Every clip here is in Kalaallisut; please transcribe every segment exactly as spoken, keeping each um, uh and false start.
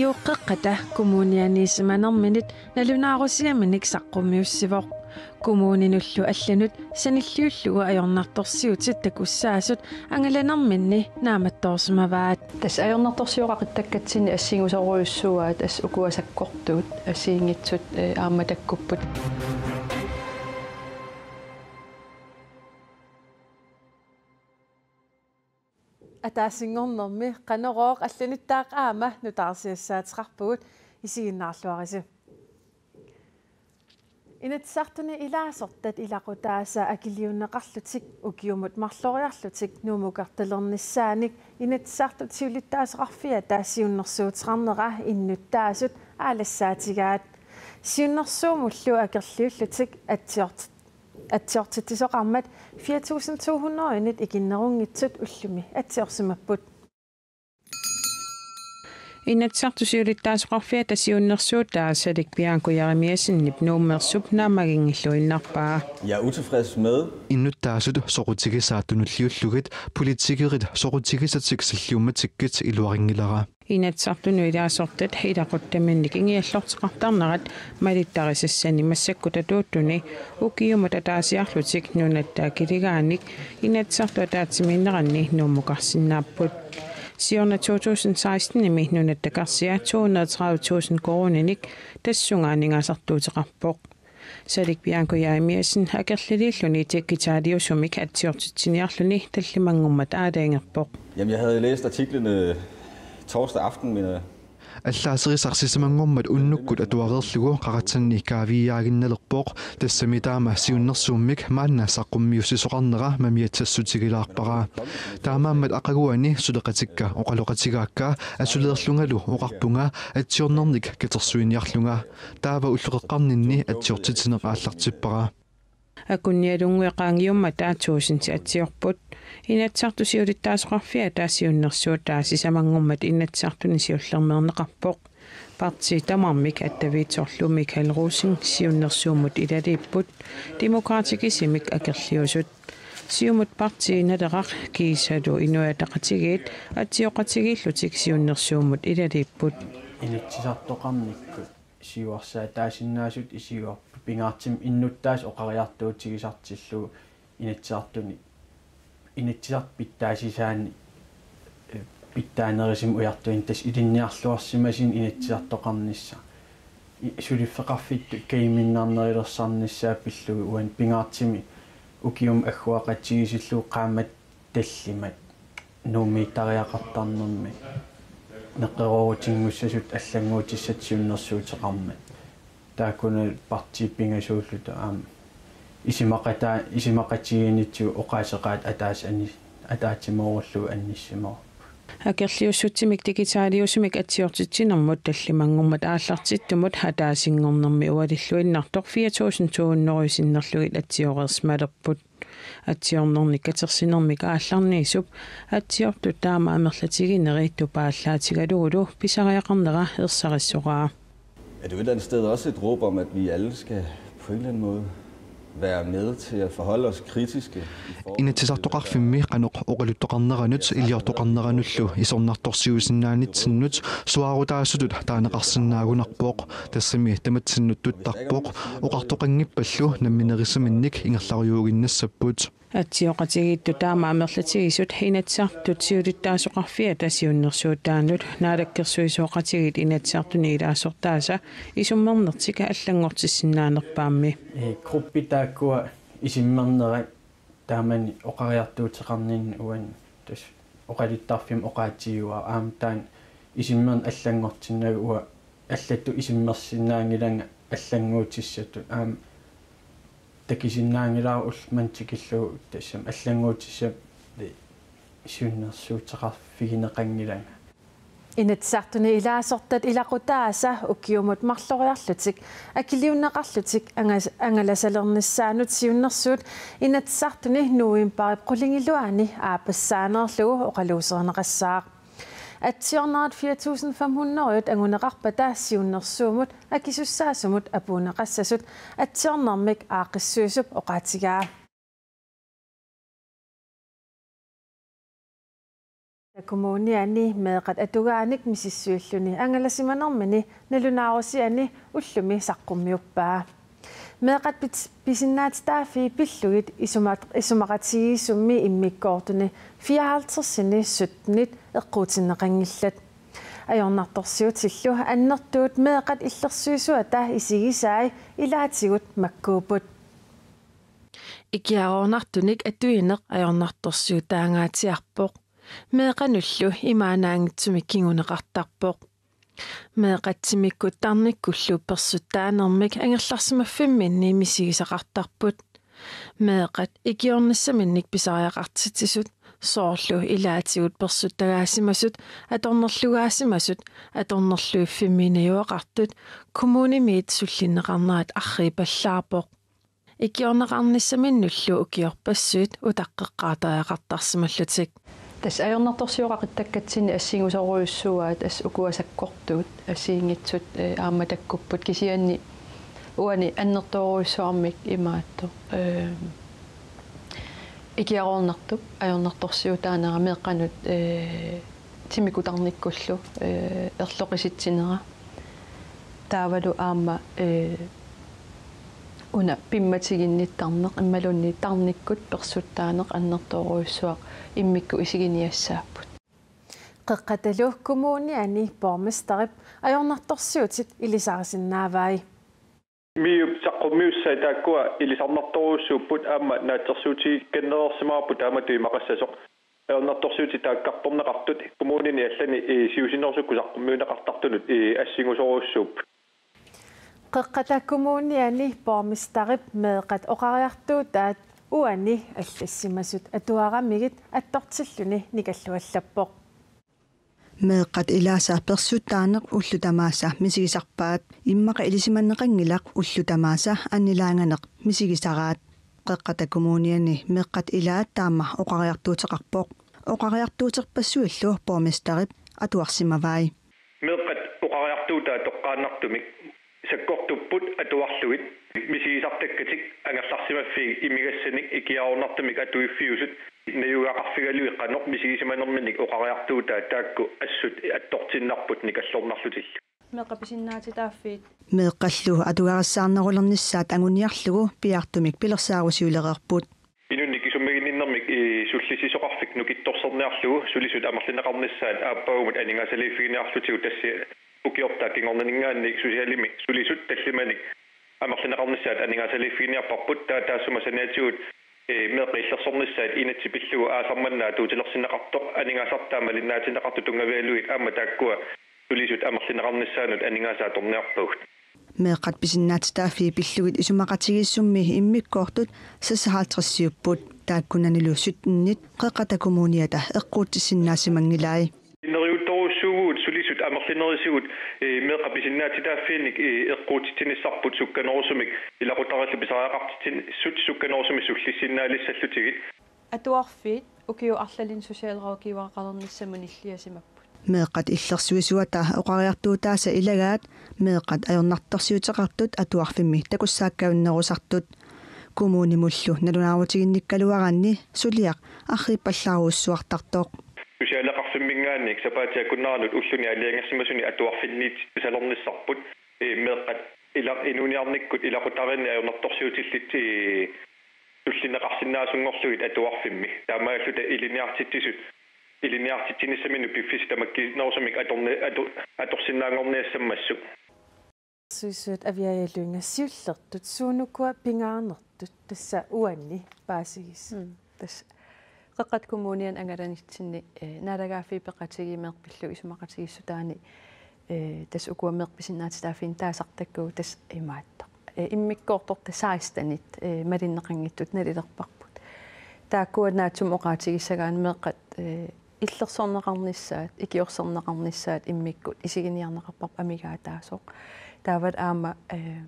Uqqeqqata kommunianiissimanerminit nalunaarusiaminik saqqummiussivoq. Kommuninullu allanut sanilliullugu ajornartorsiutit takussaasut angalanerminni naammattoorsimavaat. Tassa ajornartorsioraqattakkatsinni assigisorujussuuaat, tassa ukua sakkortuut assigiinngitsut, eh, aamma takkupput. Ataasinngornermi Qanorooq allanittaaq aamma nutaarsiassaateqarpugut, isiginnaarluarisi. Inatsisartuni ilaasortat ilaqutaasa akiliunneqarlutik ukiumut marloriarlutik Nuummukartalernissaanik Inatsisartut Siulittaasoqarfiata siunnersuuteqarnera innuttaasut aalassaatigaat. Siunnersuummullu akerliullutik atsiort-, atsiortitsisoqarmat fire tusind to hundrede-init ikinnerunngitsut ullumi atsiorsimapput. Inatsisartut Siulittaasoqarfiata siunnersuutaa Salik Bianco Jeremiassenip Nuummersup naammaginngilluinnarpaa. Jeg er utilfreds med. Innuttaasut soqutigisaat tunulliullugit politikerit soqutigisatik silliummatikkit iluarinngilara. Inatsisartunut ilaasortat ilaquttaminnik ingiallorteqartarnerat malittarisassanik massakkut atuuttuni ukiumut ataasiarlutik nunatta akiligaanik Inatsisartut ataatsimiinneranni Nuummukarsinnaapput. Siorna to tusind seksten-imi nunatta karsia to hundrede tredive tusind koruuninik tassunga aningaasartuuteqarpoq. Salik Bianco Jeremiassen akerliliilluni digitaliusumik atsiortitsiniarluni tallimanngormat aalajangerpoq. Jamen, jeg havde læst artiklen, øh, torsdag aften, mener jeg. Allaaserisaq sisamanngormat unnukkut atuareerlugu qaratsanni kaaviiaaginnalerpoq, tassami taama siunnersuummik maanna saqqummiussisoqarnera mamiatsassutigilaarpara. Taamaammat aqaguani suleqatikka oqaloqatigaakka asuleerlungalu oqarpunga atsiornernik katersuiniarlunga. Taava ulloqeqqarninni atsiortitsineq aallartippara. Akunnialunnguit qaangiummata tuusinti atsiorput. Inatsisartut Siulittaasoqarfiata siunnersuutaa sisamanngormat Inatsisartuni siullermeerneqarpoq. Partiit tamarmik attaviitsorlu Michael Rosing siunnersuummut ilaliipput, Demokraatikisimik akerliusut. Siumut, Partii Naleraq kiisalu Inuit Ataqatigiit atsioqatigiillutik siunnersuummut ilaliipput. Inatsisartoqarnikkut siuarsaataasinnaasut isigaarput, pingaartumik innuttaasut oqariartuutigisartillugu Inatsisartuni, Inatsisartut pitsaassisaanik, eh, pitsaanerusumik ujartuineq, tassa ilinniarluarsimasunik Inatsisartoqarnissaa. I-, suliffeqarfittut kajuminnarnerulersarnissaa pillugu uani pingaartumik ukiumut agguaqatigiissillugu qaammat tallimat nuummiittariaqartarnermi neqeroorutinngussasoq allannguutissatut siunnersuuteqarmat. Taakkununnga partiit pingasuulluta aamma isumaqataa-, isumaqatigiinnitsigut oqaaseqaat ataaseq ani-, ataatsimoorullugu annissimavoq. Akerliussutsimik digitaliusumik atsiortitsinermut tallimanngormat aallartittumut ataasinngornermi ualilluinnartoq fire tusind to hundrede sinnerlugit atsioreersimalerput. Atsiornernik katersinermik aallarniisup atsiortut taama amerlatigineri tupaallaatigalugulu pisariaqarnera ersarissoraa. Er det jo et eller andet sted også et råb om, at vi alle skal på en eller anden måde være med til at forholde os kritiske i forhold til Inatsisartoqarfimmi qanoq oqaluttoqarneranut iliortoqarneranullu isornartorsiuisinnaanitsinnut suaarutaasutut taaneqarsinnaagunarpoq, tassami tamatsinnut tuttarpoq, oqartoqanngippallu namminerusuminnik ingerlarujuuginnassapput. Atsioqatigiittut taama amerlatigisut Inatsisartut Siulittaasoqarfiata siunnersuutaannut Naalakkersuisooqatigiit Inatsisartuni ilaasortaasa isummernertik allanngortissinnaanerpaammi. Ee, gruppit taakkua isummernerat taamani oqariartuuteqarninni uani tassa oqaluttarfimmi oqaatigaara aamma taanna isummerneq allanngortinnagu uanga allatut isummersinnaanngilanga allannguutissatut aamma takusinnaanngilara ulloq manna tikillugu tassami allannguutissat siunnersuuteqarfigineqanngilanga. Inatsisartuni ilaasortat ilaqutaasa ukiumut marloriarlutik akiliunneqarlutik angas-, angalasalernissaannut siunnersuut Inatsisartuni novembarip qulingiluaani aappassaaneerlugu oqaluuserineqassaaq. Atsiornerat fire tusind fem hundrede anguneqarpata siunnersuummut akisussaasumut apuunneqassasut atsiornermik aaqqissuisup oqaatigaa. Kommuniani meeqqat atugaanik misissuilluni angalasimanermini nalunaarusiani ullumi saqqummiuppaa. Meeqqat pis-, pisinnaatitaaffii pillugit isumat-, isumaqatigiissummi immikkoortuni fireoghalvtredsini syttenit eqquutinneqanngillat. Ajornartorsiutillu annertuut meeqqat illersuisuata isigisai ilaatigut makkuupput. Ikiaroornartunik atuineq ajornartorsiutaangaatsiarpoq. Meeqqanullu imaannaanngitsumik kinguneqartarpoq. Meeqqat timikkut tarnikkullu persuttaanermik angerlarsimaffimminni misigisaqartarput. Meeqqat ikiornissaminnik pisariaqartitsisut, soorlu ilaatigut persuttagaasimasut, atornerlugaasimasut, atornerluiffimmiinnajuaqartut, kommunimiit sullinneqarnerat arriippallaarpoq. Ikiorneqarnissaminnullu ukiorpassuit utaqqeqqaartariaqartarsimallutik. Tassa ajornartorsiut oqaqittakkatsinni assingusorujussuuaat, tassa ukua sakkortuut assigiinngitsut, eh, aamma takkupput, kisianni uani annertoorujussuarmik imaattoq, eh, ikiaroornartup ajornartorsiutaanera meeqqanut, eh, timikkut tarnikkullu, eh, erloqisitsinera. Taavalu aamma, eh, una pimmatiginnittarneq imaluunniit tarnikkut persuttaaneq annertoorujussuaq immikkut isiginiassaapput. Qeqqatalu Kommuniani borgmesterip ajornartorsiutit ilisarisinnaavai. MIO-p saqqummiussai taakkua ilisarnartorujussuupput, aamma naatsorsuutigikannereersimavarput taamatut imaqassasoq. Ajornartorsiutit taakkartorneqartut kommunini allani, eh, siusinnerusukkut saqqummiunneqartartunut, eh, assingusorujussuupput. Qeqqata Kommuniani borgmesterip meeqqat oqariartuutaat uani allassimasut atuaramigit attortilluni nikalluallappoq. Meeqqat ilaasa persuttaaneq ullut tamaasa misigisarpaat, immaqa ilisimaneqanngilaq ullut tamaasa annilaanganeq misigisaraat. Qeqqata Kommuniani meeqqat ilaat taama oqariartuuteqarpoq. Oqariartuuterpassuillu borgmesterip atuarsimavai. Meeqqat oqariartuutaat toqqaannartumik sakkortuupput atuarlugit misigisartakkatik angerlarsimaffiit imigassanik ikiaroornartumik atuiffiusut najugaqarfigalugit qanoq misigisimanerminnik oqariartuutaat taakku assut attortinnarput nikallornarlutillu. Meeqqat pisinnaatitaaffiit. Meeqqallu atugarissaarnerulernissaat anguniarlugu piaartumik pilersaarusiulereerput. Inunnik isummaginninnermik, eh, sullissisoqarfik nukittorserniarlugu sulisut amerlineqarnissaat aappagumut aningaasaliiffiginiarlutigu, tassa ukiortaap kingornaninngaanniit socialimi sulisut tallimanik amerlineqarnissaat aningaasaliiffiginiarparput, taava taassuma saniatigut, eh, meeqqat illersornissaat inatsit pillugu aasaq manna atuutilersinneqartoq aningaasartaa malinnaatinneqartut tunngavigalugit aamma taakkua sulisut amerlineqarnissaannut aningaasat atorniarpagut. Meeqqat pisinnaatitaaffii pillugit isumaqatigiissummi immikkoortut seksoghalvtredsiupput, taakkunanilu syttenit Qeqqata Kommuniata eqquutissinnaasimanngilai. Neriuttorujussuuvugut sulisut amerlinerisigut, eh, meeqqat pisinnaatitaaffiinnik, eh, eqquutitsinissarput sukkanerusumik ilaqutariillu pisariaqartitsisut sukkanerusumik sullissinnaalissallutigit. Atuarfiit ukiut arlalinni socialrådgivereqalernissamut nilliasimapput. Meeqqat illersuisuata oqariartuutaasa ilagaat meeqqat ajornartorsiuteqartut atuarfimmi takussaakkaannerusartut. Kommunimullu nalunaarutiginnikkaluaraanni suliaq arriippallaarujussuartartoq. Socialeqarfimminngaanniit sapaatip akunneranut ulluni aalajangersimasuni atuarfinniitsisalernissarput, eh, meeqqat ila-, inuuniarnikkut ilaqutariinni ajornartorsiutillit, eh, tullinneqarsinnaasunngorlugit atuarfimmi. Taamaalluta ilinniartitsisut, ilinniartitsinissaminnut piffissaq tamakkiinerusumik atorni-, atu-, atorsinnaanngorniassammassuk. Suisuut Aviaja Lynge, siullertut suunukua pingaarnertut tassa uanni paasigisat? Mm, tassa Qeqqata Kommuniani angalanitsinni, eh, naalagaaffiit peqatigiit meeqqat pillugit isumaqatigiissutaanni, eh, tassa ukua meeqqat pisinnaatitaaffiinik taasartakkagut tassa imaattoq. Eh, immikkoortortat sekstenit, eh, malinneqanngitsut nalilerparput. Taakkua naatsumik oqaatigissagaanni meeqqat, eh, illersorneqarnissaat, ikiorserneqarnissaat immikkut isiginiarneqarparput amigaataasoq. Taavalu aamma, eh,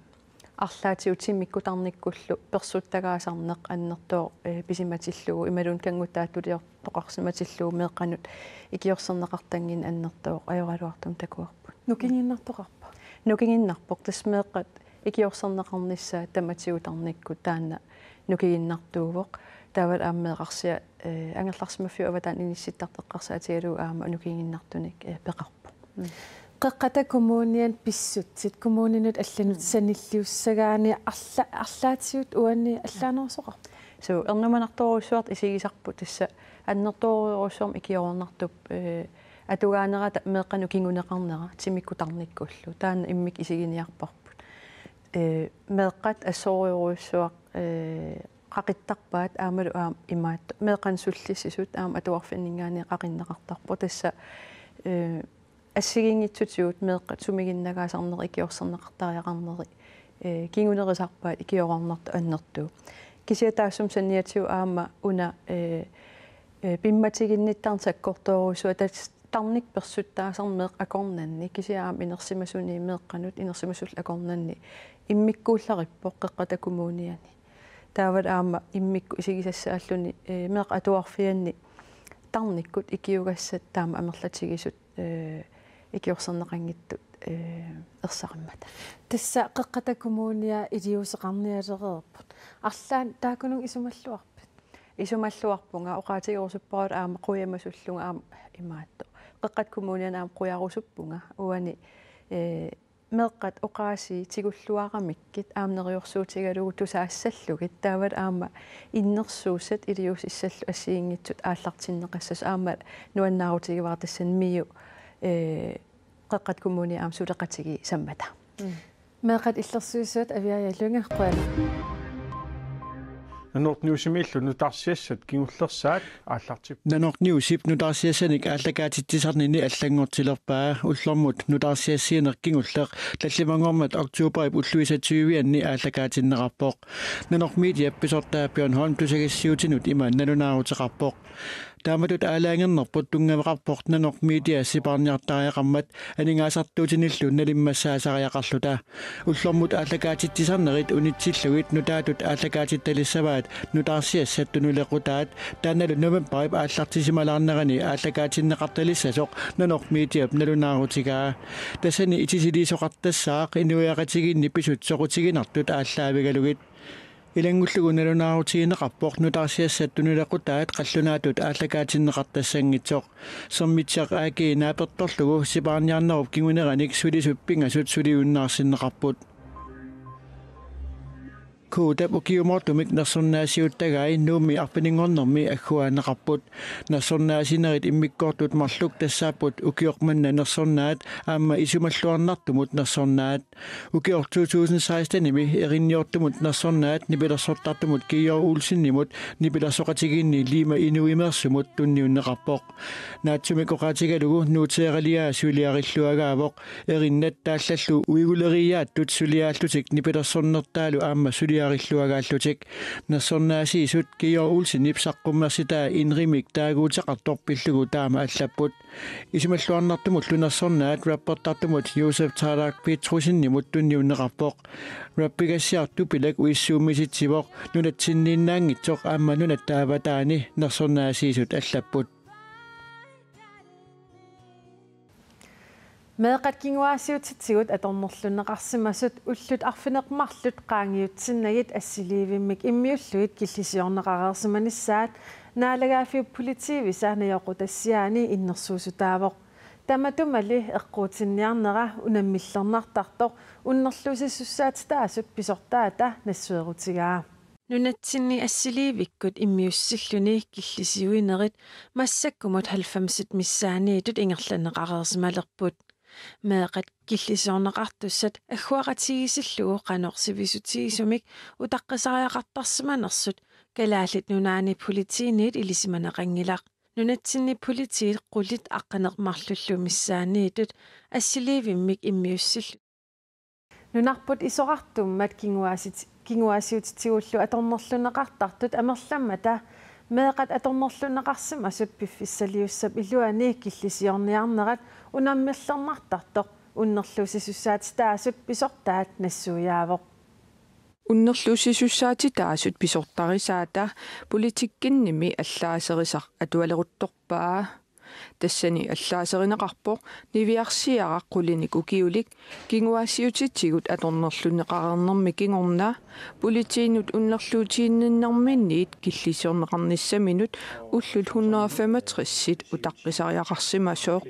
arlaatigut timikkut tarnikkullu persuttagaasarneq annertooq, eh, pisimatillugu imaluunniit kannguttaatut tuliortoqarsimatillugu meeqqanut ikiorserneqartannginneq annertooq ajoraluartumik takuarput. Nukinginnartoqarpa? Nukinginnarpoq, tassa meeqqat ikiorserneqarnissaat tamatigut tarnikkut taanna nukinginnartuuvoq. Taavalu aamma meeqqarsiaq, eh, angerlarsimaffiup avataani inissittartoq eqqarsaatigalugu aamma nukinginnartunik, eh, peqarpoq. Mm. Qeqqata Kommuniani pissutsit kommuninut allanut sanilliussagaanni arla-, arlaatigut uani allaanerusoqarpa? Suu, ernumanartorujussuartut isigisarput tassa annertoorujussuarmik ikiorarnartup, eh, atugaanerata meeqqanut kinguneqarnera timikkut tarnikkullu. Taanna immikkut isiginiarparput. Eh, meeqqat assorujussuaq, eh, qaqittarpaat aammalu aamma imaattoq. Meeqqanut sullissisut aamma atuarfinninngaanniit qaqinneqartarpoq. Tassa, eh, assigiinngitsutigut meeqqat sumiginnagaasarnerit ikiorserneqartariaqarnerit, eh, kingunerisarpaat ikiorarnartoq annertooq. Kisianni taassuma saniatigut aamma una, eh, eh, pimmatiginnittarneq sakkortoorujussuaq tassa tarnikkut persuttaasarneq meeqqat akornanni, kisianni aamma inersimasuni meeqqanut inersimasullu akornanni immikkuullarippoq Qeqqata Kommuniani. Taavalu aamma immikkut isigisassaalluni, eh, meeqqat atuarfianni tarnikkut ikiugassat taama amerlatigisut, eh, ikiorserneqanngitsut, eh, ersarimmata. Tassa Qeqqata Kommunia iliuuseqarnialereerput. Arlaannik taakkununnga isumalluarpit? Isumalluarpunga, oqaatigerusuppara aamma qujamasullunga aamma imaattoq. Qeqqata Kommuniani aamma qujarusuppunga uani, eh, meeqqat oqaasii tigulluaramikkit aamma neriorsuutigalugu tusaassallugit, taavalu aamma innersuussat iliuusissallu assigiinngitsut aallartinneqassasoq aamma nuannaarutigivara tassani MIO, eh, Qeqqata Kommunia aamma suleqatigisammata. Mm. Meeqqat illersuisuat Aviaja Lynge, qujanaq. Nanortalik Newsimiillu nutaarsiassat kingullersaat aallartippoq. Nanortalik Newsip nutaarsiassanik aallakaatitsisarnini allanngortilerpaa. Ullormut nutaarsiassiineq kingulleq tallimanngormat oktoberip ulluisa tyvianni aallakaatinneqarpoq. Nanormediap pisortaa Bjørn Holm tusagassiuutinut ima nalunaaruteqarpoq. Taamatut aalajangernerput tunngaveqarpoq Nanormedia sipaarniartariaqarmat aningaasartuutinillu nalimmassaasariaqarluta. Ullormut aallakaatitsisarnerit unitsillugit nutaatut aallakaatittalissavaat nutaarsiassat tunulequtaat, taannalu novembarip aallartisimalaarnerani aallakaatinneqartalissasoq Nanormediap nalunaarutigaa. Tassani itisiliisoqartassaaq inuiaqatigiinni pisut soqutiginartut aallaavigalugit. Ilanngullugu nalunaarutigineqarpoq nutaarsiassat tunulequtaat qallunaatut aallakaatinneqartassanngitsoq. Sermitsiaq A G naapertorlugu sipaarniarnerup kinguneranik sulisut pingasut suliunnaarsinneqarput. Kodap ukiumoortumik nersornaasiuttagai Nuummi arfininngornermi agguaanneqarput. Nersornaasinerit immikkoortut marluk tassaapput ukioq manna nersornaat aamma isumalluarnartumut nersornaat. Ukioq to tusind seksten-imi erinniortumut nersornaat nipilersortartumut Georg Olsenimut nipilersoqatigiinni Lima Inuimeersumut tunniunneqarpoq. Naatsumik oqaatigalugu Nuuteeraliaa suliarilluagaavoq, erinnat taallallu uiguleriiaattut suliaallutik nipilersornertaalu aamma suliarilluagaallutik. Nersornaasiisut Georg Olsenip saqqummersitaa Inrimik taaguuteqartoq pillugu taama allapput. Isumalluarnartumullu nersornaat rappertartumut Josef Tarrak Petrussenimut tunniunneqarpoq. Rappigassiartut Tupac uissuummisitsivoq, nunatsinniinnaanngitsoq aamma nunatta avataani nersornaasiisut allapput. Meeqqat kinguaassiuutitigut atornerlunneqarsimasut ullut arfineq-marluk qaangiutsinnagit assiliivimmik immiullugit killisiorneqareersimanissaat Naalagaaffiup Politiivisa najoqqutassiaani innersuussutaavoq. Tamatumali eqquutinniarnera unammillernartartoq unnerluussisussaatitaasut pisortaata nassuerutigaa. Nunatsinni assiliivikkut immiussilluni killisiuinerit massakkumut halvfemsit missaanniittut ingerlanneqareersimalerput. Meeqqat killisiorneqartussat agguaqatigiissillugu qanoq sivisutigisumik utaqqisariaqartarsimanersut Kalaallit Nunaanni Politiinit ilisimaneqanngilaq. Nunatsinni politiit qulit aqqaneq-marlullu missaanniittut assiliivimmik immiussillutik. Nunarput isorartummat kinguaassit-, kinguaassiuutitigullu atornerlunneqartartut amerlammata meeqqat atornerlunneqarsimasut piffissaliussap iluani killisiorniarnerat unammillernartartoq unnerluussisussaatitaasut pisortaat nassuiaavoq. Unnerluussisussaatitaasut pisortarisaata politikkinnimi allaaserisaq atualeruttorpaa. Tassani allaaserineqarpoq niviarsiaraq qulinik ukiulik kinguaassiuutitigut atornerlunneqareernermi kingorna politiinut unnerluutiginninnerminiit killisiorneqarnissaminut ullut hundrede og femogtres utaqqisariaqarsimasoq.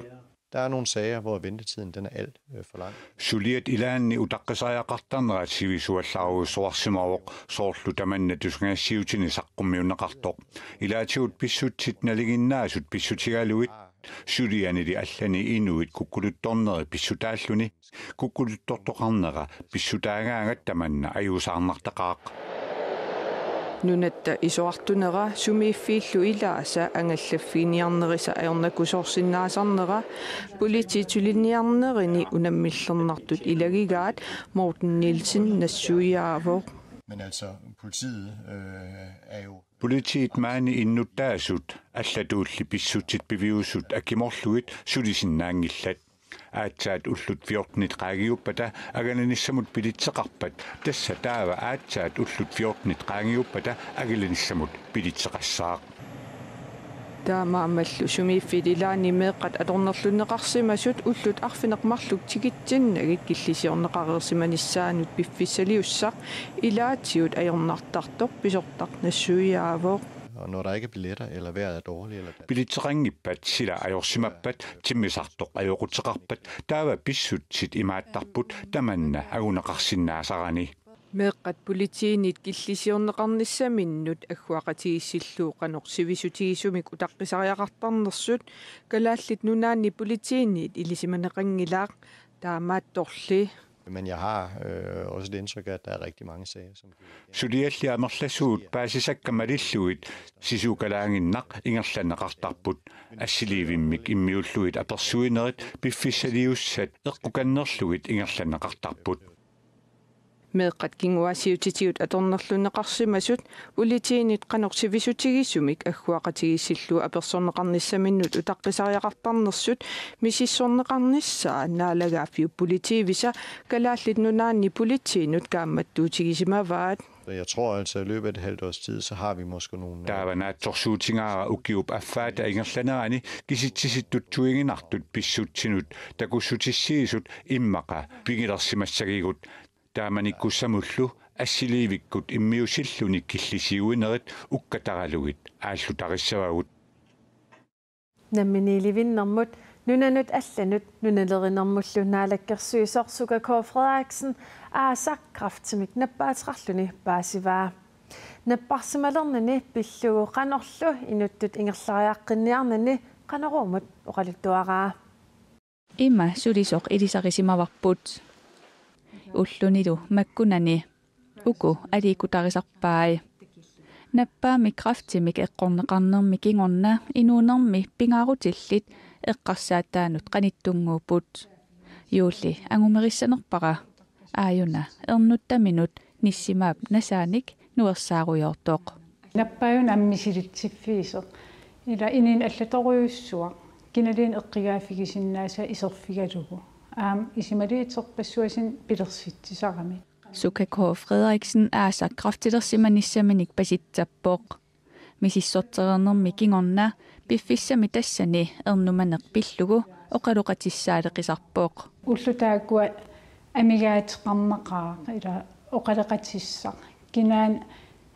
Der er nogle sager, hvor ventetiden den er alt øh, for lang. Suliat ilaanni utaqqisariaqartarnerat sivisuallarujussuarsimavoq, soorlu tamanna tusagassiutini saqqummiunneqartoq. Ilaatigut pissutsit nalinginnaasut pissutigalugit, sulianili allani inuit kukkuluttorneri pissutaalluni, kukkuluttortoqarnera pissutaagaangat tamanna ajuusaarnartaqaaq. Nunatta isorartunera sumiiffiillu ilaasa angallaffiginiarnerisa ajornakusoorsinnaasarnera politiit suliniarnerini unammillernartut ilagigaat Morten Nielsen nassuiaavoq. Men altså, politiet øh, er jo Politiit maani innuttaasut allatuulli pissutsit piviusut akimorlugit sulisinnaanngillat. Aatsaat ullut fjortenit qaangiuppata angalanissamut bilitseqarpat, tassa taava aatsaat ullut fjortenit qaangiuppata angalanissamut bilitseqassaaq. Taamaammallu sumiiffiit ilaanni meeqqat atornerlunneqarsimasut ullut arfineq-marluk tikitsinnagit killisiorneqareersimanissaannut piffissaliussaq ilaatigut ajornartartoq pisortaq nassuiaavoq. Og når der ikke er billetter, eller vejret er dårligt, eller der... Bilitseqanngippat sila ajorsimappat, timmisartoq ajoquteqarpat, taava pissutsit imaattarput tamanna anguneqarsinnaasarani. Meeqqat politiinit killisiorneqarnissaminnut agguaqatigiissillu qanoq sivisutigisumik utaqqisariaqartarnersut Kalaallit Nunaanni politiinit ilisimaneqanngilaq, taamaattorli. Men jeg har øh, også det indtryk af, at der er rigtig mange sager, som... Sulialli amerlasuut paasisakka malillugit sisukalaaginnaq ingerlanneqartarput. Assiliivimmik immiullugit apersuinerit piffissaliussat eqqukannerlugit ingerlanneqartarput. Meeqqat kinguaassiuutitigut atornerlunneqarsimasut politiinit qanoq sivisutigisumik agguaqatigiissillu apersorneqarnissaminnut utaqqisariaqartarnersut misissorneqarnissaa Naalagaaffiup politiivisa Kalaallit Nunaanni politiinut kaammattuutigisimavaat. Så jeg tror altså, at i løbet af et halvt års tid, så har vi måske nogle... Taava naatsorsuutigaara ukiup affaata ingerlanerani kisitsisittutsuiginartut pissutsinut takussutissiisut immaqa pigilersimassagigut. Taamanikkussamullu assiliivikkut immiussilluni killisiuinerit ukkataralugit aallutarissavagut. Namminiilivinnermut nunanut allanut nunalerinermullu naalakkersuisoq Suka K. Frederiksen aasaq kræftimik nappaateqarluni paasivaa. Napparsimalernini pillugu qanorlu inuttut ingerlariaqqinniarnani Qanorumut oqaluttuaraa. Ima sulisoq ilisarisimavarput. Ullunilu makkunani uku aliikkutarisarpai. Nappaamik kræftimik eqqorneqarnermi kingorna inuunermi pingaarutillit eqqarsaataannut qanittunnguupput. Juulli angumerissanerpara aajuna ernuttaminut nissimaap nasaanik nuersaarujoortoq. Nappaajuna aamma misilitsiffiisoq. Ila inuuneq allatorujussuaq. Kinaluunniit eqqugaaffigisinnaasaa iserfigalugu. Aamma isumaliuterpassuarnik pilersitsisarami. Suka K. Frederiksen aasaq kræftilersimanissaminik pasitsappoq. Misissortereernermi kingorna piffissami tassani ernumaneq pillugu oqaloqatissaaleqisarpoq. Ullut taakkua amigaateqarnaqaaq ila oqaloqatissaq. Kinaana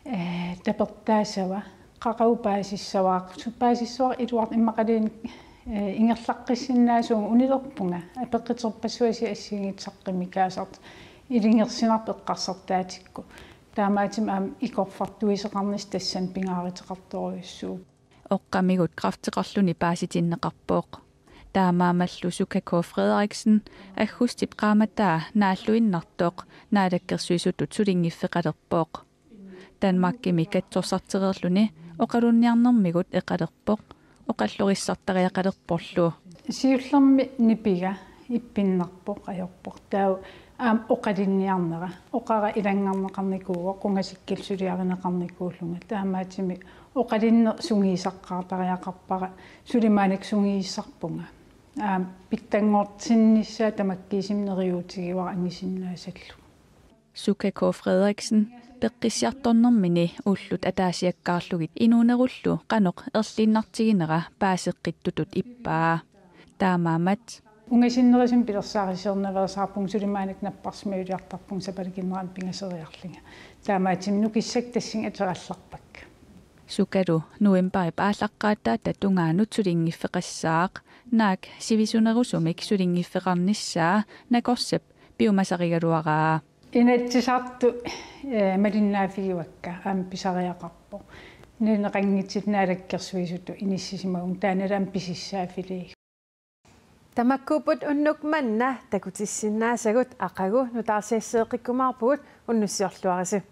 eh, tapertaassava, qaqugu paasissavara, su-, paasissavara iluartoq immaqaluunniit eh, ingerlaqqissinnaasuuvunga unilerpunga, apeqquterpassuarnik assigiinngitsoq saqqummiukkaasartoq, ilungersunarpoq eqqarsartaatikku. Taamaattumik aamma ikorfartuisoqarnissaq tassani pingaaruteqartorujussuuvoq. Oqqamigut kræfteqarluni paasitinneqarpoq. Taamaammallu Suka K. Frederiksen aggustip qaammataa naalluinnartoq naalakkersuisutut sulinngiffeqalerpoq. Danmarkimi katsorsartereerluni oqalunniarnermigut eqalerpoq, oqallorissartariaqalerporlu. Siullermik nipiga ippinnarpoq ajorpoq. Taava aamma oqalunniarnera. Oqara ilanngarneqarnikuuvoq, qungasikkullu suliarineqarnikuullunga. Taamaattumik oqalunneq sungiusaqqaartariaqarpara, suli maannakkut sungiussarpunga. Aamma pitsanngortinnissaa tamakkiisumik neriuutigivara angusinnaassallugu. Suka K. Frederiksen Peqqissiartornermini ullut ataasiakkaarlugit inuunerullu qanoq erliinnartiginera paaseqqittutut ippaa. Taamaammat ungasinnerisumik pilersaarusiornaveersaarpunga, suli maannakkut napparsimmaviliartarpunga sapalakimmat pingasoriarlunga. Taamaattumik nukissakka tassunga atorallarpakka. Sukalu novembarip aallaqqaataata tungaanut sulinngiffeqassaaq, naak sivisunerusumik sulinngiffeqarnissaa nakorsap piumasarigaluaraa. Inatsisartut, eh, malinnaaffigivakka, aamma pisariaqarpoq. Nunaqanngitsutut naalakkersuisutut inissisimavunga, taannalu aamma pisissaaffiliivoq. Tamakkuupput unnuk manna takutissinnaasagut, aqagu nutaarsiasseeqqikkumaarpugut, unnussiorluarisi.